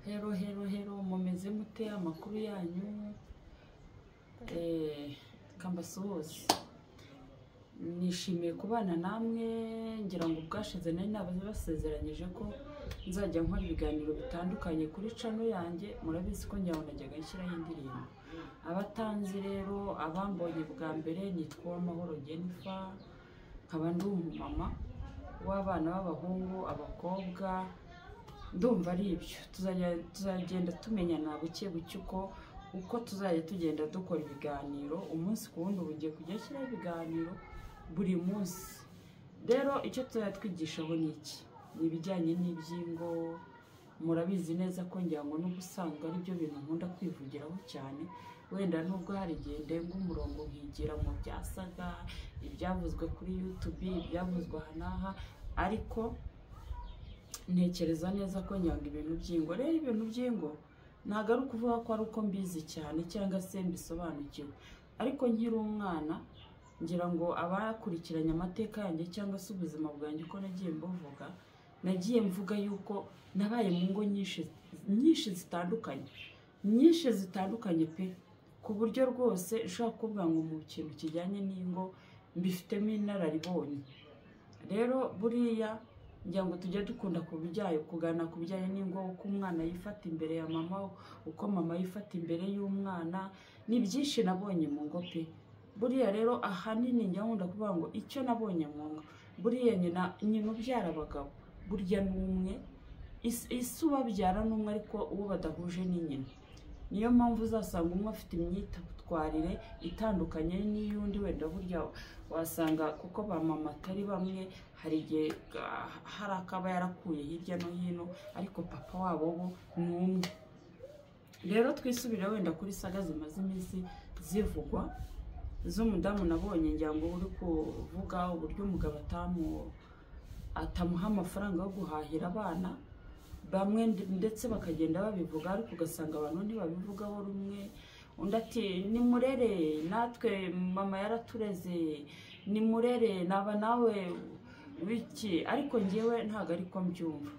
Hello, hello, hello, mumeze mute? Amakuru yanyu? Kambasuhuze, nishimiye kubana namwe. Ngira ngo ubwashize nari nabasezeranyije ko nzajya nkora ibiganiro bitandukanye kuri channel yanjye. Murabizi ko njyaho najyaga nshyiraho indirimbo. Abatanzi rero, abambonye bwa mbere, nitwa Uwamahoro Jennifer, nkaba ndi umumama w'abana b'abahungu, abakobwa. Ndumva ari ibyo. Tuzagenda tumenyana buke buke uko tuzajya tugenda dukora ibiganiro umunsi ku wundi. Ubu ngiye kujya nshyiraho ibiganiro buri munsi. Rero icyo tuzajya twigishaho ni iki? Ni ibijyanye n'iby'ingo. Murabizi neza ko ngira ngo n'ubusanzwe ari byo bintu nkunda kwivugiraho cyane. Wenda nubwo hari igihe ndenga umurongo nkigira mu byasaga, ibyavuzwe kuri YouTube, ibyavuzwe aha n'aha, ariko ntekereza neza ko nyanga ibintu by'ingo. Rero ibintu by'ingo ntabwo ari ukuvuga ko ari uko mbizi cyane cyangwa se mbisobanukiwe, ariko nkiri umwana, ngira ngo abakurikiranye amateka yanjye cyangwa se ubuzima bwanjye uko nagiye mbuvuga, nagiye mvuga yuko nabaye mu ngo nyinshi nyinshi zitandukanye, nyinshi zitandukanye pe, ku buryo rwose ushobora kuvuga ngo mu kintu kijyanye n'ingo mbifitemo inararibonye. Rero buriya ngira ngo tujye dukunda ku bijyanye kuganira ku bijyanye n'ingo, uko umwana yifata imbere ya mama, uko mama yifata imbere y'umwana. Ni byinshi nabonye mu ngo pe. Buriya rero ahanini njya nkunda kuvuga ngo icyo nabonye mu ngo, buriya nyina ubyara abagabo burya ni umwe, isi ubabyara ni umwe, ariko uwo badahuje ni nyina. Niyo mpamvu uzasanga umwe afite imyitwarire itandukanye n'iy'undi. Wenda burya wasanga kuko ba mama atari bamwe, hari igihe hari akaba yarakuye hirya no hino, ariko papa wabo bo ni umwe. Rero twisubire wenda kuri saga zimaze iminsi zivugwa z'umudamu nabonye, ngira ngo uri kuvuga uburyo umugabo atamuha amafaranga yo guhahira abana. Bamwe ndetse bakagenda babivuga, ariko ugasanga abantu ntibabivugaho rumwe. Undi ati: "Nimurere, natwe mama yaratureze, nimurere naba nawe biki." Ariko ngewe ntabwo ariko mbyumva.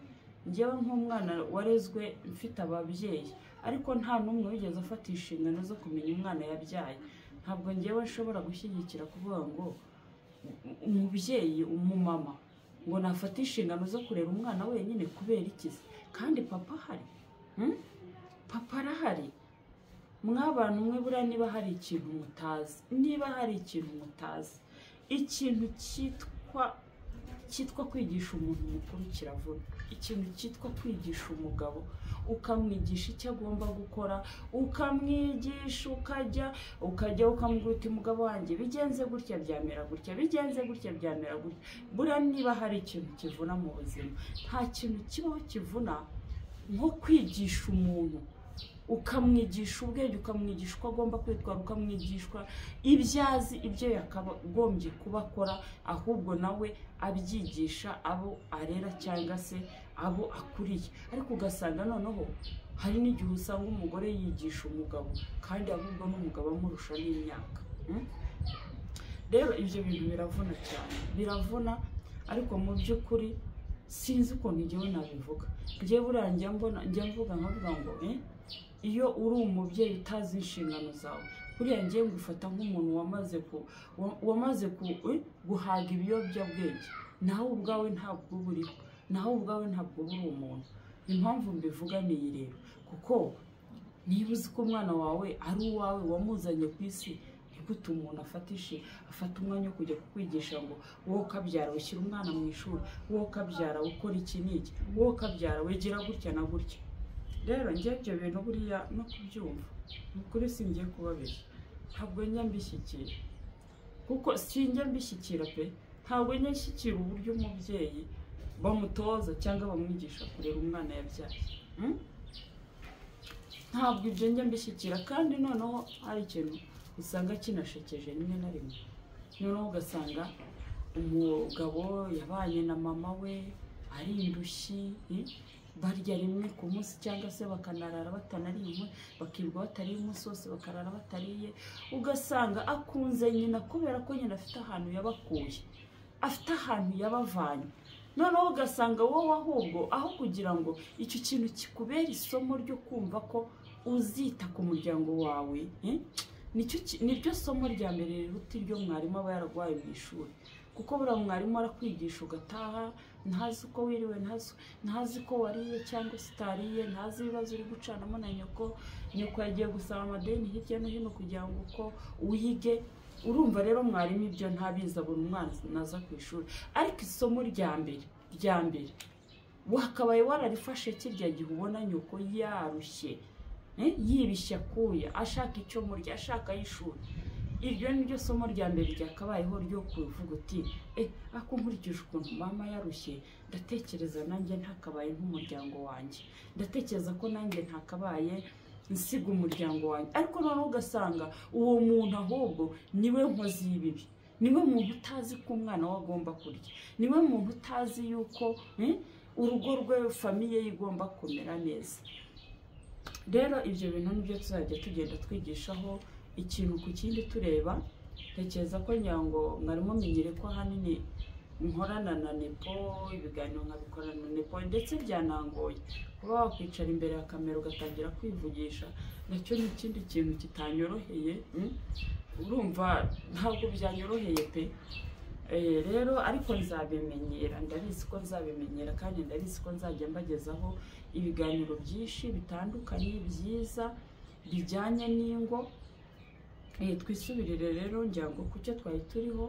Ngewe nk'umwana warezwe mfite ababyeyi, ariko nta n'umwe wigeze afata inshingano zo kumenya umwana yabyaye, ntabwo ngewe nshobora gushyigikira kuvuga ngo umubyeyi, umumama, ngo nafate inshingano zo kurera umwana wenyine. Kubera iki se? Kandi papa ahari? Papa arahari. Mw'abantu mwe, buriya niba hari ikintu mutazi, niba hari ikintu mutazi, ikintu cyitwa kwigisha umuntu mukuru kiravuna. Ikintu cyitwa kwigisha umugabo, ukamwigisha icyo agomba gukora, ukamwigisha, ukajya ukamubwira uti: "Mugabo wanjye, bigenze gutya byamera gutya, bigenze gutya byamera gutya." Buriya niba hari ikintu kivuna mu buzima, nta kintu kibaho kivuna nko kwigisha umuntu, ukamwigisha ubwenge, ukamwigisha uko agomba kwitwara, ukamwigishwa ibyo azi, ibyo yakagombye kuba akora, ahubwo nawe abyigisha abo arera cyangwa se abo akuriye. Ariko ugasanga noneho hari n'igihe usanga umugore yigisha umugabo, kandi ahubwo n'umugabo amurusha n'imyaka. Rero ibyo bintu biravuna cyane, biravuna. Ariko mu by'ukuri sinzi ukuntu njyewe nabivuga. Njyewe buriya njya mbona, njya mvuga nkavuga ngo iyo uri umubyeyi utazi inshingano zawe, buriya ngiye ngufata nk'umuntu wamaze guhaga ibiyobyabwenge. Nawe ubwawe ntabwo uba uriho, nawe ubwawe ntabwo uba uri umuntu. Impamvu mbivuga ni iyi rero: kuko niba uzi ko umwana wawe ari uwawe, wamuzanye ku isi, ni gute umuntu afata umwanya wo kujya kukwigisha ngo: "Wowe ukabyara, ushyira umwana mu ishuri, wowe ukabyara, ukora iki n'iki, wowe ukabyara, wigira gutya na gutya"? Rero njye ibyo bintu buriya no kubyumva, ni ukuri singiye kubabeshya, ntabwo njya mbishyikira, kuko sinjya mbishyikira pe. Ntabwo njya nshyikira uburyo umubyeyi bamutoza cyangwa bamwigisha kurera umwana yabyaye. Ntabwo ibyo njya mbishyikira. Kandi noneho hari ikintu usanga kinashekeje rimwe na rimwe. Noneho ugasanga umugabo yabanye na mama we ari indushyi, barya rimwe ku munsi cyangwa se bakanarara batanariye, bakirirwa batariye umunsi wose, bakarara batariye. Ugasanga akunze nyina kubera ko nyina afite ahantu yabakuye, afite ahantu yabavanye. Noneho ugasanga wowe ahubwo aho kugira ngo icyo kintu kikubere isomo ryo kumva ko uzita ku muryango wawe, niryo somo rya mbere riruta iryo mwarimu aba yararwaye mu ishuri. Kuko buriya mwarimu arakwigisha ugataha ntazi uko wiriwe, ntazi ko wariye cyangwa se utariye, ntazi ibibazo uri gucanamo na nyoko, nyoko yagiye gusaba amadeni hirya no hino kugira ngo uko wige. Urumva rero mwarimu ibyo ntabizi, abona umwana naza ku ishuri. Ariko isomo rya mbere wakabaye wararifashe kirya gihe ubona nyoko yarushye, yibishya akuya, ashaka icyo murya, ashaka y'ishuri. Iryo ni ryo somo rya mbere ryakabayeho ryo kuvuga uti ako nkurikije ukuntu mama yarushye, ndatekereza nanjye ntakabaye nk'umuryango wanjye, ndatekereza ko nanjye ntakabaye nsiga umuryango wanjye. Ariko noneho ugasanga uwo muntu ahubwo niwe nkozi y'ibibi, niwe muntu utazi ko umwana we agomba kurya, niwe muntu utazi yuko urugo rwe, famiye ye igomba kumera neza. Rero ibyo bintu nibyo tuzajya tugenda twigishaho ikintu ku kindi tureba. Ntekereza ko ngira ngo mwari mumenyere ko ahanini nkorana na Nepo, ibiganiro nkabikorana na Nepo, ndetse byanangoye kuba wakwicara imbere ya kamera ugatangira kwivugisha, nacyo ni ikindi kintu kitanyoroheye. Urumva ntabwo byanyoroheye pe. Rero ariko nzabimenyera, ndabizi ko nzabimenyera, kandi ndabizi ko nzajya mbagezaho ibiganiro byinshi bitandukanye byiza bijyanye n'ingo. Twisubirire rero ngira ngo ku cyo twari turiho,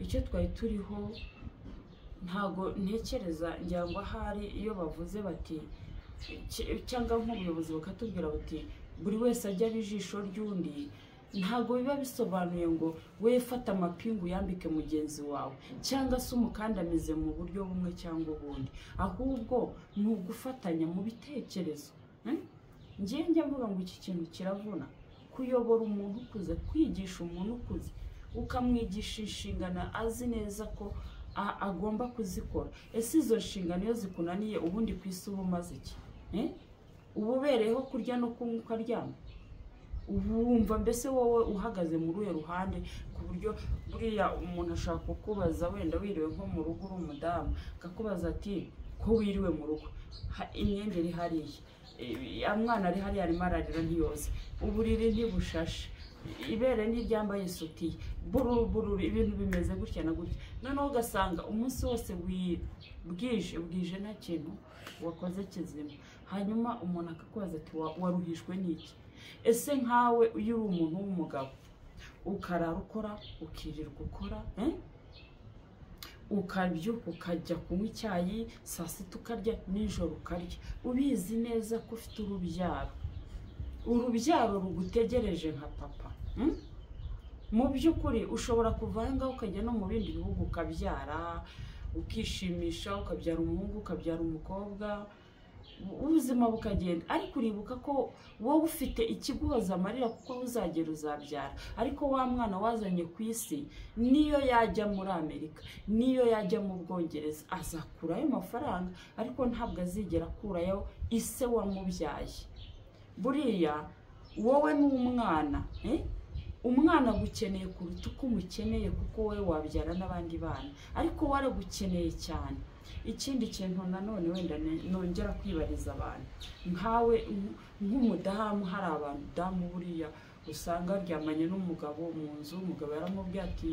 icyo twari turiho ntago ntekereza ngira ngo ahari iyo bavuze bati cyangwa nk'ubuyobozi bakatubwira bati buri wese ajya ijisho ry'undi, ntago biba bisobanuye ngo we fata amapingu yambike mugenzi wawe cyangwa se umukandamize mu buryo bumwe cyangwa ubundi, ahubwo ni ugufatanya mu bitekerezo. Ngiye njya mvuga ngo iki kintu kiravuna, kuyobora umuntu ukuze, kwigisha umuntu ukuze, ukamwigisha inshingano azi neza ko agomba kuzikora. Ese izo nshingano iyo zikunaniye ubundi ku isi uba umaze iki? Uba ubereyeho kurya no kunywa ukaryama? Wumva mbese wowe uhagaze muri uyu ruhande, ku buryo buriya umuntu ashaka kukubaza wenda wiriwe nko mu rugo uri umudamu, akakubaza ati ko wiriwe mu rugo, imyenda iri hariya, umwana ari hariya arimo ararira ntiyoze, uburiri ntibushashe, ibere ntiryambaye isutiye, bururu, ibintu bimeze gutya na gutya. Noneho ugasanga umunsi wose bwije bwije nta kintu wakoze kizima. Hanyuma umuntu akakubaza ati waruhijwe n'iki? Ese nkawe iyo uri umuntu w'umugabo ukarara ukora, ukirirwa ukora, ukabyuka ukajya kunywa icyayi saa sita ukarya, nijoro ukarya, ubizi neza ko ufite urubyaro, urubyaro rugutegereje nka papa. Mu by'ukuri ushobora kuva aha ngaha ukajya no mu bindi bihugu ukabyara, ukishimisha, ukabyara umuhungu, ukabyara umukobwa, ubuzima bukagenda. Ariko uribuka ko wowe ufite ikiguhoza amarira kuko uzagera uzabyara, ariko wa mwana wazanye ku isi niyo yajya muri Amerika, niyo yajya mu Bwongereza, azakurayo amafaranga, ariko ntabwo azigera akurayo ise wamubyaye. Buriya wowe n'umwana, umwana agukeneye kuruta uko umukeneye, kuko wowe wabyara n'abandi bana, ariko waragukeneye cyane. Ikindi kintu nanone wenda nongera kwibariza abantu nkawe nk'umudamu, hari abantu damu buriya usanga aryamanye n'umugabo mu nzu, umugabo yaramubwiye ati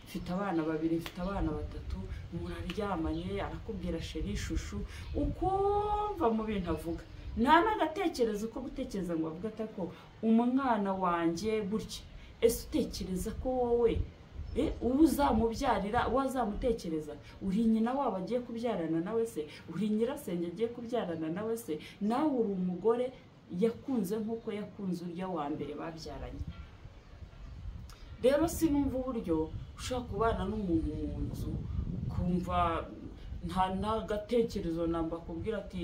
mfite abana babiri, mfite abana batatu, muraryamanye, arakubwira sheri shushu, ukumva mu bintu avuga nta n'agatekerezo ko gutekereza ngo avuge ati ko umwana wanjye gutya. Ese utekereza ko wowe uwo uzamubyarira, uwo azamutekereza, uri nyina wabo agiye kubyarana nawe se, uri nyirasenge agiye kubyarana nawe se, nawe uri umugore yakunze nk'uko yakunze urya wa mbere babyaranye. Rero sinumva uburyo ushobora kubana n'umuntu mu nzu kumva nta n'agatekerezo namba kubwira ati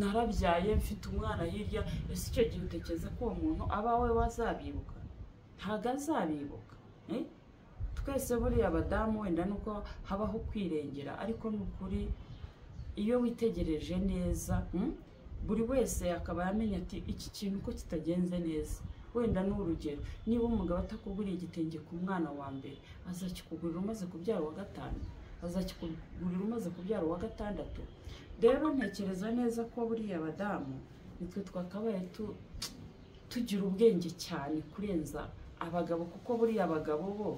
narabyaye mfite umwana hirya. Ese icyo gihe utekereza ko uwo muntu abawe bazabibuka? Ntabwo azabibuka. Twese buriya abadamu wenda nuko habaho kwirengera, ariko ni ukuri iyo witegereje neza buri wese akaba yamenya ati iki kintu ko kitagenze neza. Wenda ni urugero, niba umugabo atakuguriye igitenge ku mwana wa mbere, azakikugurira umaze kubyara wa gatanu. Azakikugurira umaze kubyara uwa gatandatu? Rero ntekereza neza ko buriya abadamu nitwe twakabaye tugira ubwenge cyane kurenza abagabo, kuko buriya abagabo bo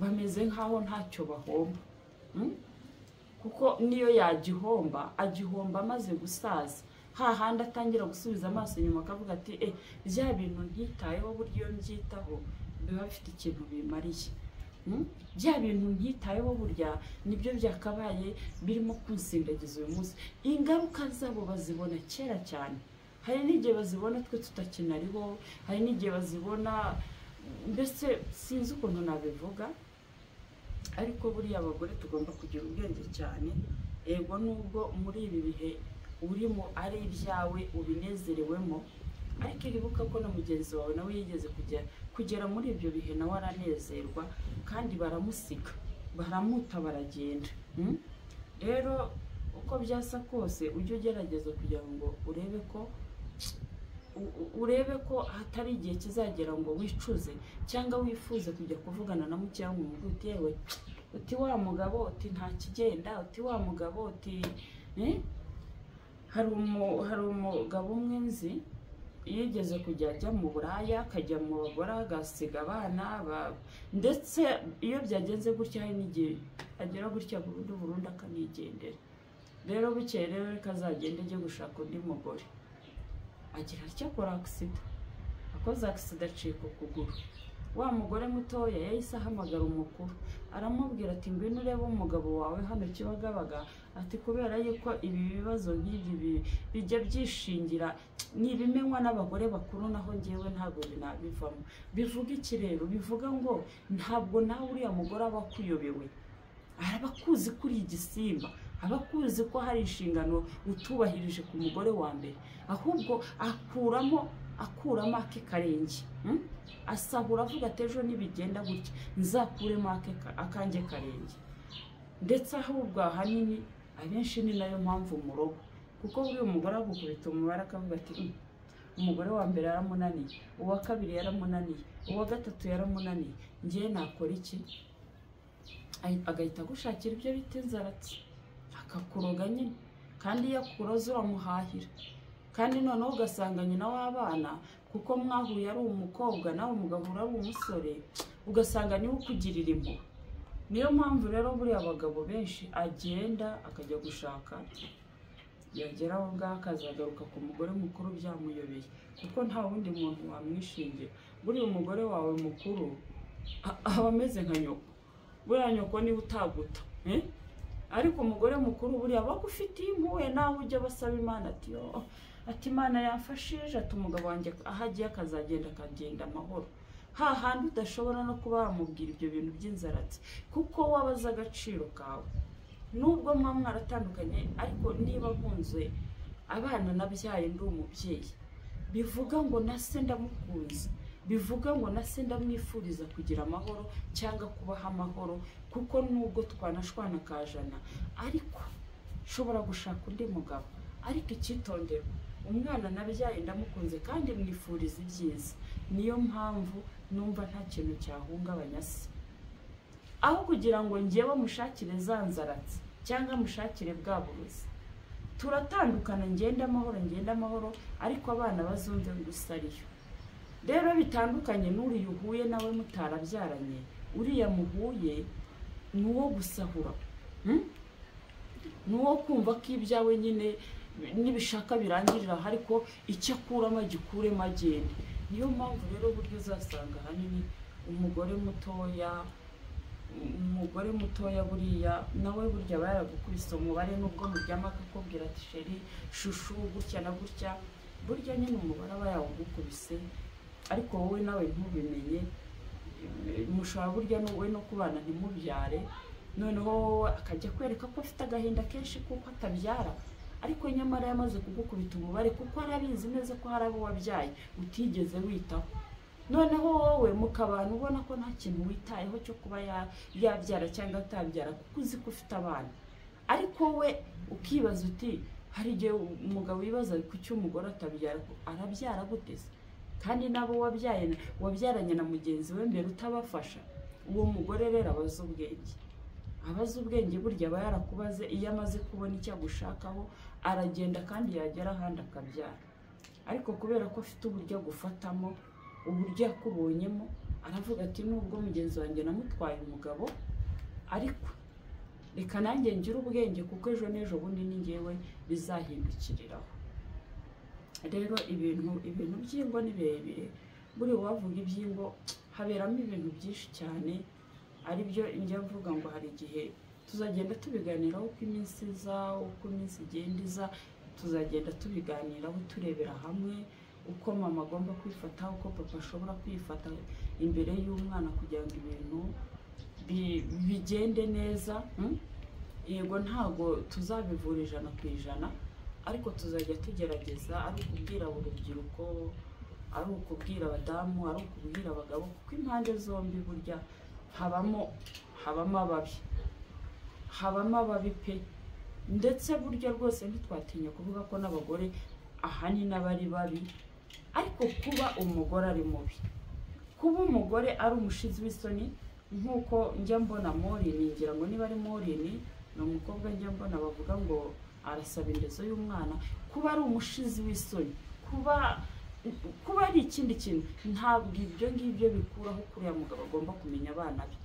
bameze nk'aho ntacyo bahomba. Kuko niyo yagihomba agihomba amaze gusaza, hahandi atangira gusubiza amaso inyuma akavuga ati bya bintu ntitayeho burya iyo mbyitaho biba bifite ikintu bimariye. Bya bintu ntitayeho burya nibyo byakabaye birimo kunsindagiza uyu munsi. Ingaruka zabo bazibona kera cyane, hari n'igihe bazibona twe tutakinariho, hari n'igihe bazibona, mbese sinzi ukuntu nabivuga, ariko buriya abagore tugomba kugira ubwenge cyane. Ego nubwo muri ibi bihe urimo ari ibyawe ubinezerewemo, ariko iribuka ko na mugenzi wawe nawe yigeze kugera muri ibyo bihe, nawe aranezerwa kandi baramusiga, baramuta, baragenda. Rero uko byasa kose ujye ugerageza kugira ngo urebe ko hatari igihe kizagera ngo wicuze cyangwa wifuze kujya kuvugana na muke cyangwa umugore uti yewe, uti wa mugabo, uti nta kigenda, uti wa mugabo, uti Hari umugabo umwe nzi yigeze kujya ajya mu buraya, akajya mu bagore, agasiga abana, ndetse iyo byagenze gutya hari n'igihe agera gutya burundu burundu akanigendera. Rero bukeye rero reka azagende ajye gushaka undi mugore, agira atya akora agisida, akoze agisida acika ukuguru. Wa mugore mutoya yahise ahamagara umukuru aramubwira ati ngwino urebe umugabo wawe hano Kibagabaga, ati kubera yuko ibi bibazo nk'ibi bijya byishingira ni ibimenywa n'abagore bakuru, naho ngewe ntabwo binabivamo. Bivuga iki rero? Bivuga ngo ntabwo nawe uriya mugore aba akuyobewe, araba akuzi ko uri igisimba, aba akuzi ko hari inshingano utubahirije ku mugore wa mbere, ahubwo akuramo ake karenge, asahura avuga ati ejo nibigenda gutya nzakuremo akanjye karenge. Ndetse ahubwo ahanini abenshi ni nayo mpamvu murogo, kuko buriya umugore agukubita umubare akavuga ati umugore wa mbere yaramunaniye, uwa kabiri yaramunaniye, uwa gatatu yaramunaniye, ngewe nakora iki? Agahita agushakira ibyo bita inzaratsi, akakuroga nyine, kandi iyo akuroze uramuhahira. Kandi noneho ugasanga nyina w'abana, kuko mwahuye ari umukobwa nawe mugahura ari umusore, ugasanga niwe ukugirira impuhwe. Niyo mpamvu rero buriya abagabo benshi agenda akajya gushaka, yagera aho ngaho akazagaruka ku mugore mukuru byamuyobeye, kuko nta wundi muntu wamwishingira. Buriya umugore wawe mukuru aba ameze nka nyoko, buriya nyoko niwe utaguta, ariko umugore mukuru buriya bagufitiye impuhwe, nawe ujya basaba Imana ati yo, ati Imana yamfashije, ati umugabo wanjye aho agiye akazagenda akagenda amahoro. Hahandi udashobora no kuba wamubwira ibyo bintu by'inzaratsi, kuko wabaza agaciro kawe. Nubwo muba mwaratandukanye, ariko niba nkunze abana nabyaye ndi umubyeyi, bivuga ngo na se ndamukunze, bivuga ngo na se ndamwifuriza kugira amahoro cyangwa kubaha amahoro, kuko nubwo twanashwana kajana, ariko nshobora gushaka undi mugabo. Ariko icyitonderwa, umwana nabyaye ndamukunze kandi mwifuriza ibyiza, niyo mpamvu numva nta kintu cyahungabanya se. Aho kugira ngo ngewe mushakire za nzaratsi cyangwa mushakire bwa burozi, turatandukana, ngenda amahoro, ngenda amahoro, ariko abana bazumve gusa ariyo. Rero bitandukanye n'uriya uhuye nawe mutarabyaranye, uriya muhuye ni uwo gusahura, ni uwo kumva ko ibyawe nyine nibishaka birangirira, ariko icyo akuramo agikuremo agende. Niyo mpamvu rero buryo uzasanga ahanini umugore mutoya buriya nawe burya aba yaragukubise umubare, nubwo muryama akakubwira ati sheri shushu gutya na gutya, burya nyine umubare aba yawugukubise, ariko wowe nawe ntubimenye. Mushobora burya wowe no kubana ntimubyare, noneho wowe akajya kwereka ko afite agahinda kenshi kuko atabyara, ariko nyamara yamaze kugukubita umubare, kuko arabizi neza ko hari abo wabyaye utigeze witaho. Noneho wowe mukabana ubona ko nta kintu witayeho cyo kuba yabyara cyangwa atabyara, kuko uzi ko ufite abana, ariko we ukibaza uti hari igihe umugabo wibaza kuki umugore atabyara, arabyara gute se? Kandi nabo wabyaranye na mugenzi we mbere utabafasha. Uwo mugore rero abaza ubwenge, Abazi ubwenge burya aba yarakubaze, iyo amaze kubona icyo agushakaho aragenda kandi yagera ahandi akabyara. Ariko kubera ko afite uburyo agufatamo, uburyo yakubonyemo, aravuga ati nubwo mugenzi wanjye namutwaye umugabo, ariko reka nanjye ngire ubwenge kuko ejo n'ejo bundi ni njyewe bizahindukiriraho. Rero ibintu by'ingo ni birebire, buri wavuga iby'ingo haberamo ibintu byinshi cyane, aribyo njya mvuga ngo hari igihe tuzagenda tubiganiraho uko iminsi iza, uko iminsi igenda iza, tuzagenda tubiganiraho turebera hamwe uko mama agomba kwifata, uko papa ashobora kwifata imbere y'umwana kugira ngo ibintu bigende neza. Yego ntago tuzabivura 100%, ariko tuzajya tugerageza, ari ukubwira urubyiruko, ari ukubwira abadamu, ari ukubwira abagabo, kuko impande zombi burya habamo ababi, habamo ababi pe. Ndetse burya rwose ntitwatinya kuvuga ko n'abagore ahanini aba ari babi, ariko kuba umugore ari mubi, kuba umugore ari umushizi w'isoni, nk'uko njya mbona Morini, ngira ngo niba ari Morini ni umukobwa njya mbona bavuga ngo arasaba indezo y'umwana, kuba ari umushizi w'isoni, kuba ari ikindi kintu, ntabwo ibyo ngibyo bikuraho kuriya mugabo agomba kumenya abana be.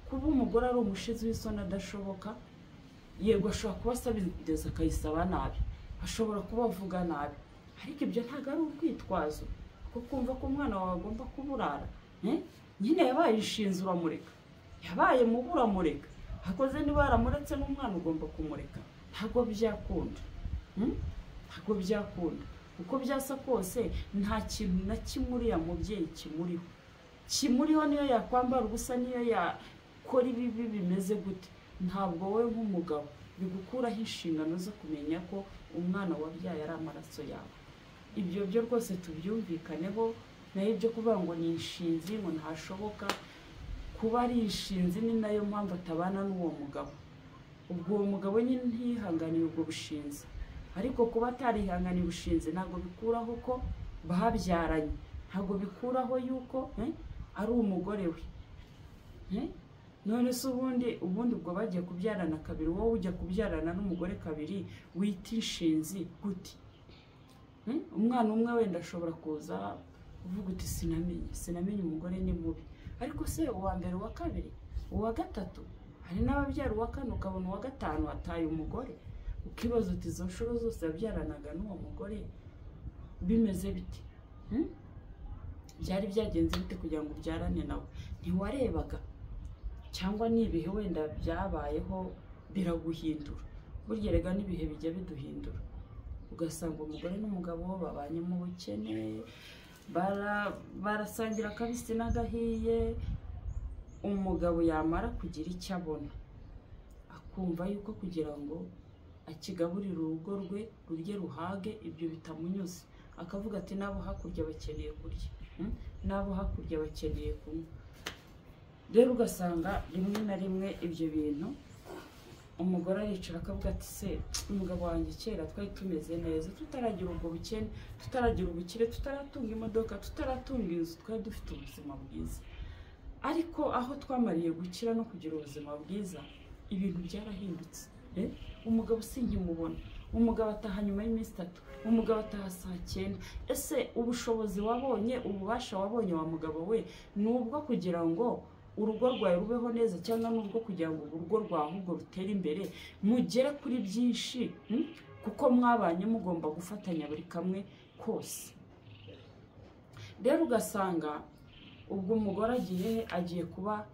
Kuba umugore ari umushizi w'isoni adashoboka, yego ashobora kuba asaba indezo akayisaba nabi, ashobora kuba avuga nabi, ariko ibyo ntabwo ari urwitwazo kuko kumva ko umwana wawe agomba kuburara. Nyine yabaye inshinzi uramureka, yabaye mubi uramureka, akoze niba yaramuretse n'umwana ugomba kumureka. Ntabwo byakunda, ntabwo byakunda. Uko byasa kose nta kintu na kimwe uriya mubyeyi kimuriho, niyo yakwambara ubusa, niyo yakora ibibi bimeze gute, ntabwo wowe nk'umugabo bigukuraho inshingano zo kumenya ko umwana wabyaye ari amaraso yawe. Ibyo byo rwose tubyumvikaneho. Naho ibyo kuvuga ngo ni inshinzi ngo ntashoboka, kuba ari inshinzi ni nayo mpamvu atabana n'uwo mugabo. Ubwo uwo mugabo nyine ntiyihanganiye ubwo bushinzi, ariko kuba atarihanganiye ubushinzi ntabwo bikuraho ko babyaranye, ntabwo bikuraho yuko ari umugore we. None se ubundi ubwo bagiye kubyarana kabiri, wowe ujya kubyarana n'umugore kabiri wita inshinzi gute? Umwana umwe wenda ashobora kuza uvuga uti sinamenye umugore ni mubi, ariko se uwa mbere, uwa kabiri, uwa gatatu, hari n'ababyara uwa kane ukabona uwa gatanu ataye umugore, ukibaza uti izo nshuro zose yabyaranaga n'uwo mugore bimeze bite? Byari byagenze bite kugira ngo ubyarane nawe? Ntiwarebaga, cyangwa ni ibihe wenda byabayeho biraguhindura. Burya erega n'ibihe bijya biduhindura, ugasanga umugore n'umugabo babanye mu bukene, barasangira akabisi n'agahiye, umugabo yamara kugira icyo abona akumva yuko kugira ngo akigaburire urugo rwe rurye ruhage ibyo bitamunyuze, akavuga ati n'abo hakurya bakeneye kurya, n'abo hakurya bakeneye kunywa. Rero ugasanga rimwe na rimwe ibyo bintu umugore aricara akavuga ati se umugabo wanjye kera twari tumeze neza, tutaragira ubwo bukene, tutaragira ubukire, tutaratunga imodoka, tutaratunga inzu, twari dufite ubuzima bwiza. Ariko aho twamariye gukira no kugira ubuzima bwiza, ibintu byarahindutse. Umugabo sinkimubona, umugabo ataha nyuma y'iminsi 3, umugabo ataha saa 9. Ese ubushobozi wabonye, ububasha wabonye wa mugabo we, ni ubwo kugira ngo urugo rwawe rubeho neza, cyangwa n'ubwo kugira ngo urugo rwawe ahubwo rutere imbere, mugere kuri byinshi, kuko mwabanye mugomba gufatanya buri kamwe kose. Rero ugasanga ubwo umugore agiye kuba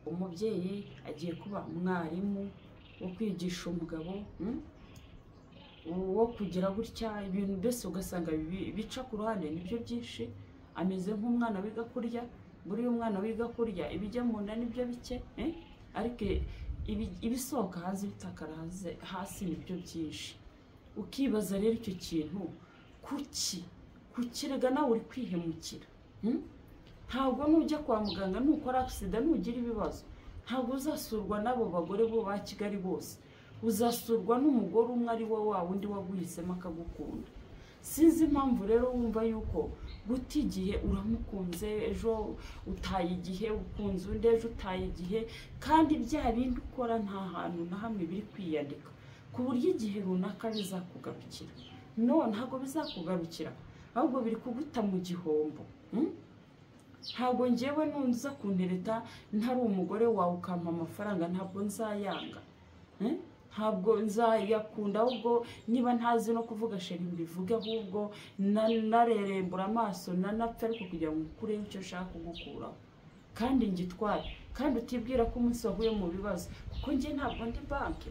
umubyeyi, agiye kuba mwarimu wo kwigisha umugabo, wo kugira gutya ibintu byose, ugasanga bica ku ruhande nibyo byinshi. Ameze nk'umwana wiga kurya, buriya umwana wiga kurya ibijya mu nda nibyo bike, ariko ibisohoka hanze bitakara hasi nibyo byinshi. Ukibaza rero icyo kintu, kuki rega nawe uri kwihemukira? Ntabwo nujya kwa muganga, nukora agisida, nugira ibibazo, ntabwo uzasurwa n'abo bagore bo ba Kigali bose, uzasurwa n'umugore umwe ari wo wa wundi waguhisemo akagukunda. Sinzi impamvu rero wumva yuko guta igihe uramukunze, ejo utaye igihe ukunze undi, ejo utaye igihe, kandi bya bindi ukora nta hantu na hamwe biri kwiyandika ku buryo igihe runaka bizakugarukira. No, ntabwo bizakugarukira, ahubwo biri kuguta mu gihombo. Ntabwo ngewe nunza kuntereta ntari umugore wawe ukampa amafaranga, ntabwo nzayanga, ntabwo nzayakunda, ahubwo niba ntazi no kuvuga sheri mbivuge, ahubwo narerembura amaso nanapfe, ariko kugira ngo ukureho icyo nshaka kugukuraho kandi ngitware. Kandi utibwira ko umunsi wahuye mu bibazo, kuko njye ntabwo ndi banki,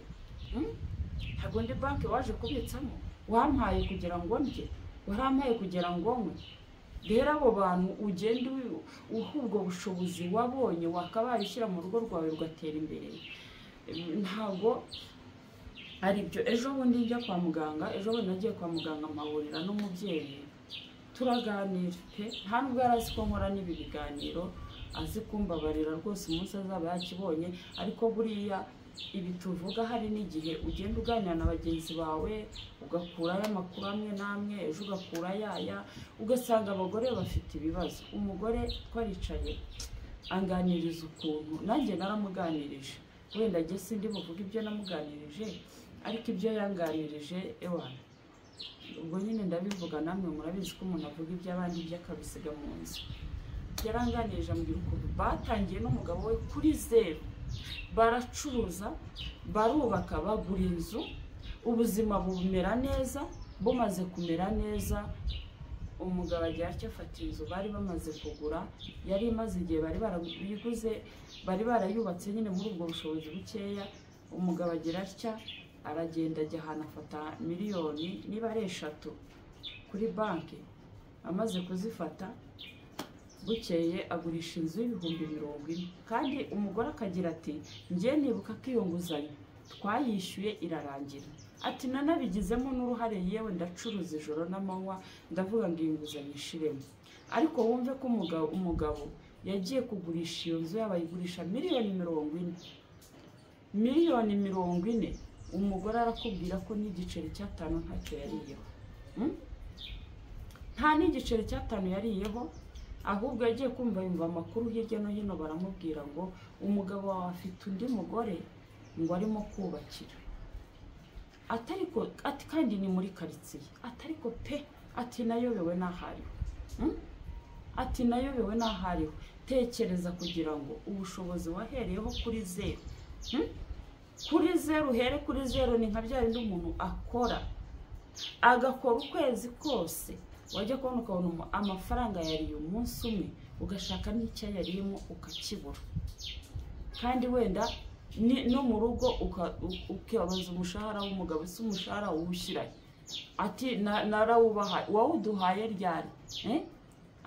ntabwo ndi banki waje kubitsamo, wampaye kugira ngo ndye, warampaye kugira ngo nywe. Rero abo bantu ugenda uha ubwo bushobozi wabonye wakabaye ushyira mu rugo rwawe rugatera imbere, ntabwo ari byo. Ejo bundi njya kwa muganga, ejo bundi nagiye kwa muganga mpahurira n'umubyeyi, turaganira pe, nta nubwo yari azi ko nkora n'ibi biganiro, azi kumbabarira rwose umunsi azaba yakibonye. Ariko buriya ibi tuvuga hari n'igihe ugenda uganira na bagenzi bawe ugakurayo amakuru amwe n'amwe, ejo ugakura yaya, ugasanga abagore bafite ibibazo. Umugore twaricaye anganiriza ukuntu, nanjye naramuganirije, wenda njye sindi buvuge ibyo namuganirije, ariko ibyo yanganirije ewana, ubwo nyine ndabivuga, namwe murabizi ko umuntu avuga iby'abandi ibyo akabisiga mu nzu. Yaranganirije ambwira ukuntu batangiye n'umugabo we kuri zeru, baracuruza, barubaka, bagura inzu, ubuzima bumera neza. Bumaze kumera neza, umugabo agira atya afata inzu bari bamaze kugura, yari imaze igihe bari barayiguze, bari barayubatse nyine muri ubwo bushobozi bukeya. Umugabo agira atya aragenda ajya ahantu afata miliyoni niba ari 3 kuri banki, amaze kuzifata bukeye agurisha inzu y'ibihumbi 40. Kandi umugore akagira ati njye nibuka ko iyo nguzanyo twayishyuye irarangira, ati nanabigizemo n'uruhare, yewe ndacuruza ijoro n'amanywa, ndavuga ngo iyi nguzanyo ishiremo. Ariko wumve ko umugabo yagiye kugurisha iyo nzu yaba ayigurisha miliyoni 40, miliyoni 40. Umugore arakubwira ko n'igiceri cya 5 ntacyo yariyeho, nta n'igiceri cya 5 yariyeho. Ahubwo yagiye kumva yumva amakuru hirya no hino, baramubwira ngo umugabo wawe afite undi mugore ngo arimo kubakira, atariko ati kandi ni muri karitsiye, atariko pe, ati nayobewe n'ahariho, ati nayobewe n'ahariho. Tekereza kugira ngo ubushobozi wahereyeho kuri zeru, kuri zeru, uhere kuri zeru, ni nka bya bindi umuntu akora agakora ukwezi kose, wajya kubona ukabona amafaranga yariye umunsi umwe, ugashaka n'icyo yariyemo ukakibura. Kandi wenda no mu rugo ukabaza umushahara w'umugabo, ese umushahara uwushyirahe? Ati narawubahaye, wawuduhaye ryari?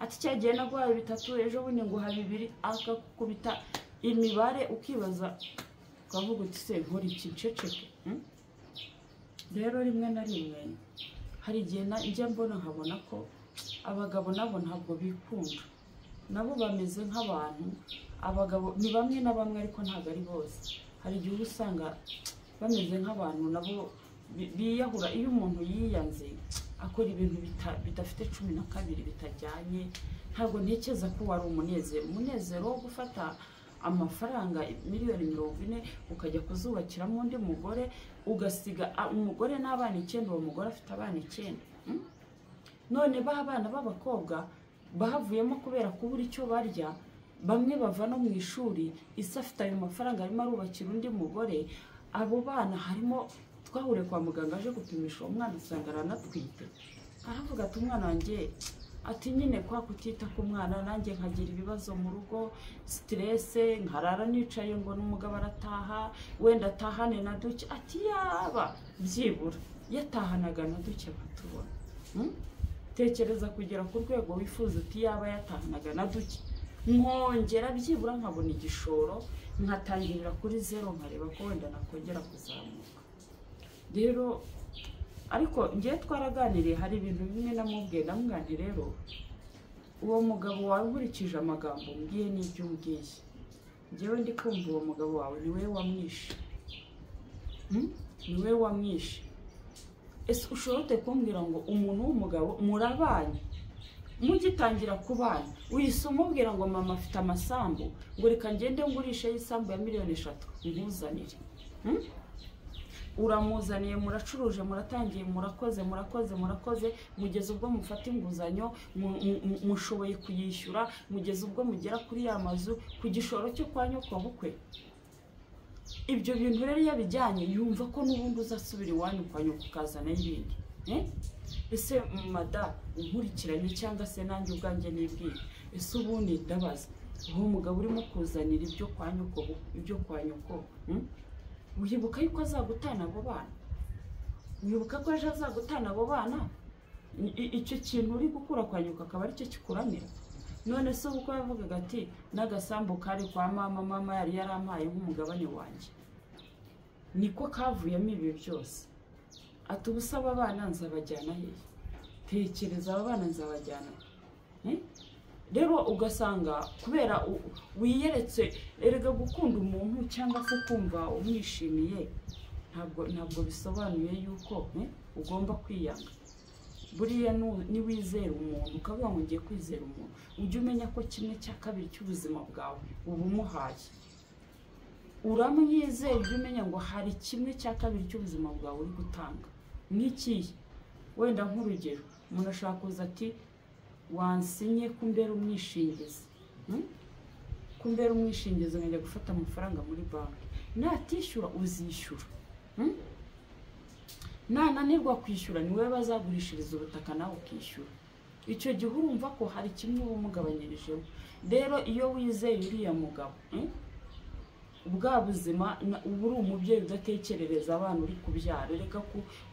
Ati cyagiye naguhaye 3, ejo bundi nguha 2, akakubita imibare ukibaza ukavuga uti se nkora iki nceceke? Rero rimwe na rimwe hari igihe njya mbona nkabona ko abagabo nabo ntabwo bikunda, nabo bameze nk'abantu. Abagabo ni bamwe na bamwe ariko ntabwo ari bose. Hari igihe uba usanga bameze nk'abantu nabo biyahura. Iyo umuntu yiyanze akora ibintu bidafite 12 bitajyanye, ntabwo ntekereza ko wari umunezero. Umunezero wo gufata amafaranga miliyoni 40 ukajya kuzubakiramo undi mugore, ugasiga umugore n'abana 9, uwo mugore afite abana 9. None ba bana b'abakobwa bavuyemo kubera kubura icyo barya, bamwe bava no mu ishuri, ise afite ayo mafaranga arimo arubakira undi mugore. Abo bana harimo twahuriye kwa muganga aje gupimisha uwo mwana usanga aranatwite, aravuga ati umwana wanjye, ati nyine kwa kutita ku mwana nanjye nkagira ibibazo mu rugo, stresse, nkarara nicaye ngo n'umugabo arataha, wenda atahane na duke, ati yaba byibura yatahanaga na duke batubona. Tekereza kugera ku rwego wifuza uti yaba yatahanaga na duke, nkongera byibura nkabona igishoro, nkatangirira kuri zero, nkareba ko wenda nakongera kuzamuka. Rero ariko ngiye twaraganiriye, hari ibintu bimwe namubwiye, ndamubwira nti rero uwo mugabo wawe nkurikije amagambo umbwiye n'ibyo umbwiye, njyewe ndi kumva uwo mugabo wawe ni we wamwishe, ni we wamwishe. Ese ushobora ute kumbwira ngo umuntu w'umugabo murabanye, mugitangira kubana wihise umubwira ngo mama afite amasambu, ngo reka ngende ngurishe y'isambu ya 3 miliyoni nkuzanire? Uramuzaniye, muracuruje, muratangiye, murakoze, murakoze, murakoze, mugeze ubwo mufata inguzanyo, mushoboye kuyishyura, mugeze ubwo mugera kuri ya mazu ku gishoro cyo kwa nyokobukwe. Ibyo bintu rero iyo abijyanye, yumva ko n'ubundi uzasubira iwanyu kwa nyoko ukazana ibindi. Ese mada unkurikiranye, cyangwa se nanjye ubwanjye nibwira, ese ubundi ndabaza, uwo mugabo urimo kuzanira ibyo kwa nyoko, ibyo kwa nyoko, Wibuka yuko azagutana abo bana? Wibuka ko ejo azagutana abo bana? Icyo kintu uri gukura kwa nyoko akaba aricyo kikuramira? None se ubu ko yavugaga ati n'agasambu kari kwa mama, mama yari yarampaye nk'umugabane wanjye, niko kavuyemo ibi byose, ati ubusa aba bana nzabajyana hehe? Tekereza, aba bana nzabajyana he? Rero ugasanga kubera wiyeretse, erega gukunda umuntu cyangwa se kumva umwishimiye ntabwo bisobanuye yuko ugomba kwiyanga. Buriya niwizera umuntu, ukavuga ngo ngiye kwizera umuntu, ujye umenya ko 1/2 cy'ubuzima bwawe uba umuhaye. Uramwizeye, ujye umenya ngo hari 1/2 cy'ubuzima bwawe uri gutanga. Nk'ikihe? Wenda nk'urugero, umuntu ashobora kuza ati wansinye ko umbera umwishingizi, Ko umbera umwishingizi nkajya gufata amafaranga muri banki, natishyura uzishyura, Nananirwa kwishyura, ni wowe bazagurishiriza ubutaka nawe ukishyura. Icyo gihe urumva ko hari kimwe uba umugabanyirijemo. Rero iyo wizeye uriya mugabo, bwa buzima uba uri umubyeyi udatekerereza abana uri kubyara. Reka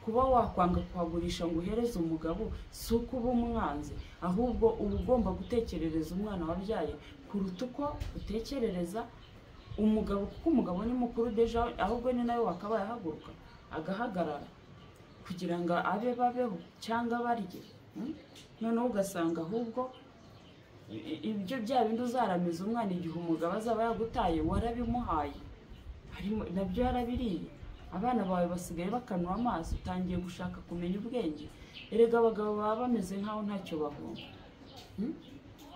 kuba wakwanga kuhagurisha ngo uhereze umugabo, si uko uba umwanze, ahubwo uba ugomba gutekerereza umwana wabyaye kuruta uko utekerereza umugabo, kuko umugabo ni mukuru déjà, ahubwo ni nawe wakabaye ahaguruka agahagarara kugira ngo abe babeho cyangwa barye, Noneho ugasanga ahubwo ibyo bya bindi uzaramiza umwana igihe umugabo azaba yagutaye warabimuhaye, harimo nabyo yarabiriye. Abana bawe basigaye bakanura amaso, utangiye gushaka kumenya ubwenge. Erega abagabo baba bameze nk'aho ntacyo bahomba,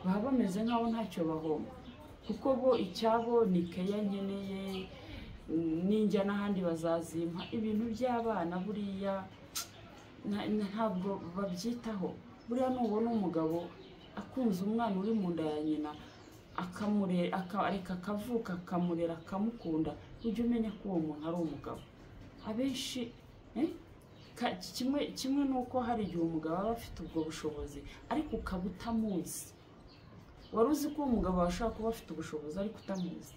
Baba bameze nk'aho ntacyo bahomba, kuko bo icyabo ni keya nkeneye, ninjya n'ahandi bazazimpa. Ibintu by'abana buriya ntabwo babyitaho. Buriya nubona umugabo akunze umwana uri mu nda ya nyina, akareka akavuka, akamurera, akamukunda, ujye umenya ko uwo muntu ari umugabo. Abenshi kimwe n'uko hari igihe umugabo aba afite ubwo bushobozi ariko ukaba utamuzi. Wari uzi ko uwo mugabo ashobora kuba afite ubushobozi ariko utamuzi?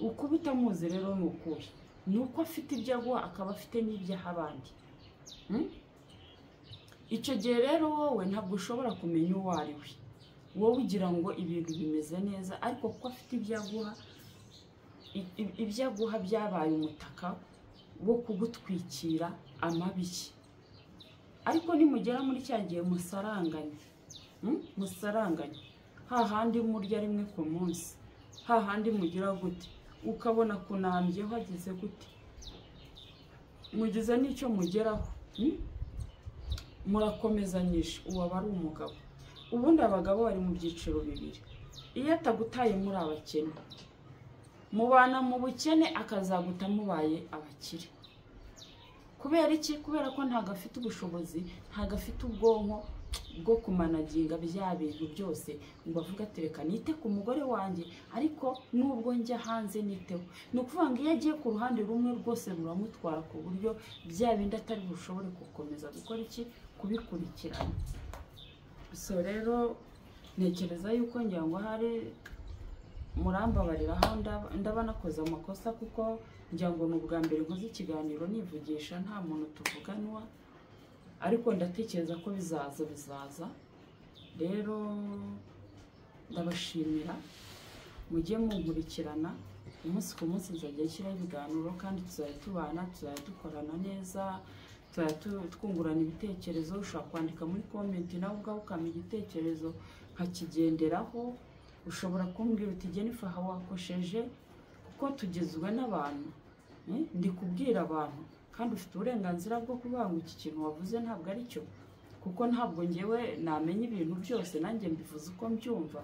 Ukuba utamuzi rero ni ukuhe? Ni uko afite ibyo aguha, akaba afite n'ibyo aha abandi. Icyo gihe rero wowe ntabwo ushobora kumenya uwo ari we. Wowe ugira ngo ibintu bimeze neza, ariko kuko afite ibyo aguha, ibyo aguha byabaye umutaka wo kugutwikira amabi ye. Ariko nimugera muri cya gihe musaranganye, Musaranganye hahandi murya rimwe ku munsi, hahandi mugira gute, ukabona kunambyeho, ageze gute, mugize n'icyo mugeraho, Murakomezanyije, uwo aba ari umugabo. Ubundi abagabo bari mu byiciro bibiri. Iyo atagutaye muri abakene, mubana mu bukene, akazaguta mubaye abakire. Kubera iki? Kubera ko ntabwo afite ubushobozi, ntabwo afite ubwonko bwo kumanaginga bya bintu byose ngo avuge ati reka nite ku mugore wanjye, ariko nubwo njya hanze niteho. Ni ukuvuga ngo iyo agiye ku ruhande rumwe rwose ruramutwara, ku buryo bya bindi atari bushobore gukomeza gukora iki? Kubikurikirana. So rero ntekereza yuko ngira ngo hari murambabarira aho ndaba nakoze amakosa, kuko ngira ngo ni ubwa mbere nkoze ikiganiro nivugisha nta muntu tuvuganwa, ariko ndatekereza ko bizaza, bizaza. Rero ndabashimira, mujye munkurikirana umunsi ku munsi, nzajya nshyiraho ibiganiro kandi tuzajya tubana, tuzajya dukorana neza, tuzajya twungurana ibitekerezo. Ushobora kwandika muri comment nawe ubwawe ukampa igitekerezo nkakigenderaho. Ushobora kumbwira uti Jennifer, aha wakosheje, kuko tugizwe n'abantu. Ndi kubwira abantu. Kandi ufite uburenganzira bwo kuvuga ngo iki kintu wavuze ntabwo ari cyo, kuko ntabwo ngewe namenya ibintu byose, nanjye mbivuze uko mbyumva.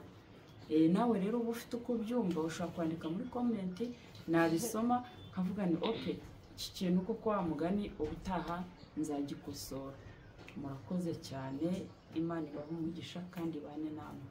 Nawe rero uba ufite uko ubyumva, ushobora kwandika muri comment, nabisoma nkavuga ni ok, iki kintu koko wa mugani ubutaha nzagikosora. Murakoze cyane, Imana ibahe umugisha kandi ibane namwe.